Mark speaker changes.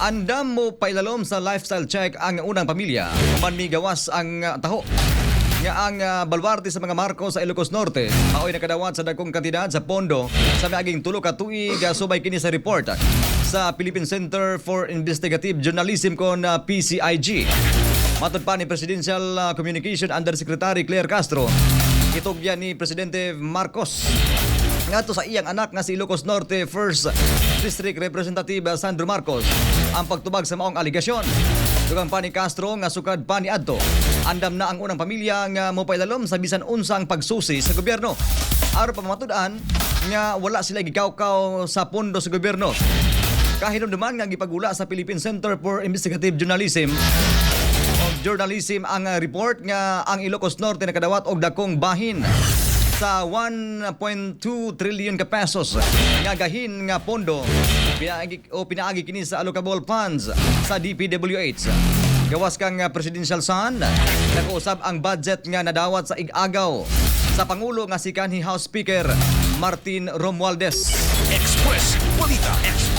Speaker 1: Andam mo pailalom sa lifestyle check ang unang pamilya human migawas ang taho nga ang balwarte sa mga Marcos sa Ilocos Norte mao'y nakadawat sa dagkong kantidad sa pondo sa miaging 3 ka tuig, subay kini sa report sa Philippine Center for Investigative Journalism kon PCIJ. Matod pa ni Presidential Communication Undersecretary Claire Castro, itugyan ni Presidente Marcos ngadto sa iyang anak nga si Ilocos Norte First District Representative Sandro Marcos ang pagtubag sa maong aligasyon. Dugang pa ni Castro nga sukad pa ni adto, andam na ang unang pamilya nga mopailalom sa bisan unsang pagsusi sa gobyerno. Aron pamatud-an nga wala sila gikawkaw sa pondo sa gobyerno. Kahinumduman nga gipagula sa Philippine Center for Investigative Journalism og Journalism ang report nga ang Ilocos Norte nakadawat og dakong bahin sa 1.2 trillion ka pesos nga gahin nga pondo pinaagi o pinaagi kini sa allocable funds sa DPWH. Gawas kang presidential son, nag-usab ang budget nga nadawat sa igagaw sa Pangulo nga si kanhi House Speaker Martin Romualdez.
Speaker 2: Express Balita. Express.